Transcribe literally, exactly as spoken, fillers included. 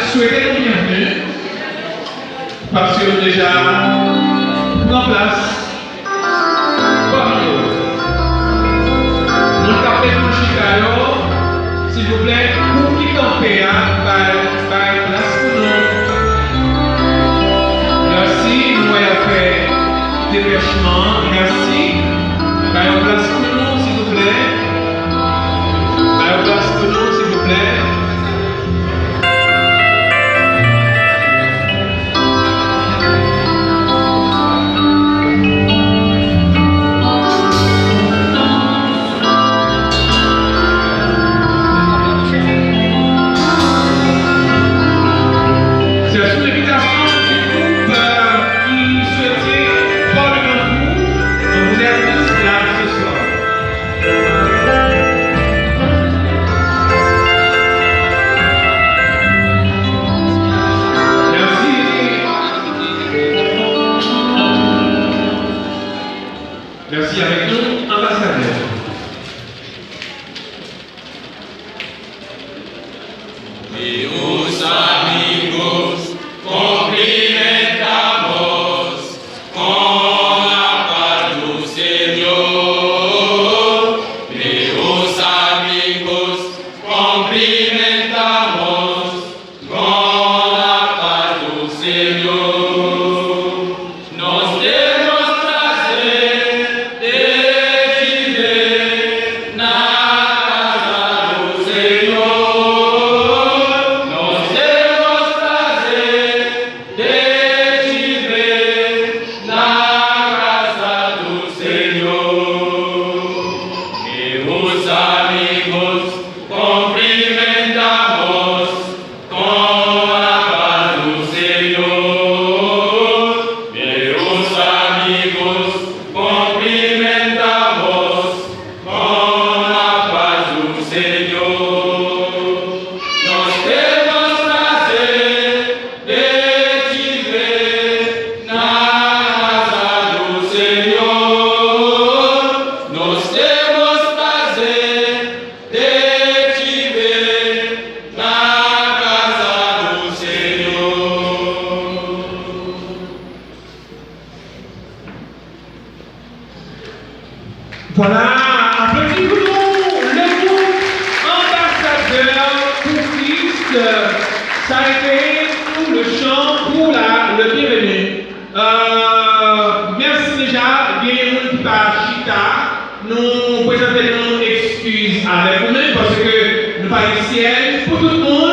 Swete nou byenvni, paske nou deja pran plas pami yo. Moun k ap met nou chita yo, silvouplè, gwoup ki kanpe a, bay, bay plas pou nou. Mèsi, nou wè y ap fè depèchman. Mèsi. Bay yon plas pou nou, silvouplè. Bay yon plas pou nou, silvouplè. C'est sous l'invitation du groupe, euh, qui souhaitait voir le grand coup, donc vous êtes tous là ce soir. Merci. Merci avec nous, ambassadeur. Meus amigos, cumprimentamos com a paz do Senhor. Meus amigos, cumprimentamos com a paz do Senhor. Nós temos prazer de te ver na casa do Senhor. Nós temos prazer de te ver na casa do Senhor. Meus amigos, cumprimentamos com a paz do Senhor. Meus amigos, cumprimentamos com a paz do Senhor. Nós temos prazer de te ver na casa do Senhor. Nós temos prazer de te ver na casa do Senhor. Voilà, aplodi pou nou le groupe Ambassadeur pour Christ. Ça a été pour le chant pour la, le bienvenu. Euh, mèsi deja, genyen moun ki pa chita. Nou prezante nou ekskiz avèk ou menm, paske nou pa gen syèj pou tout moun.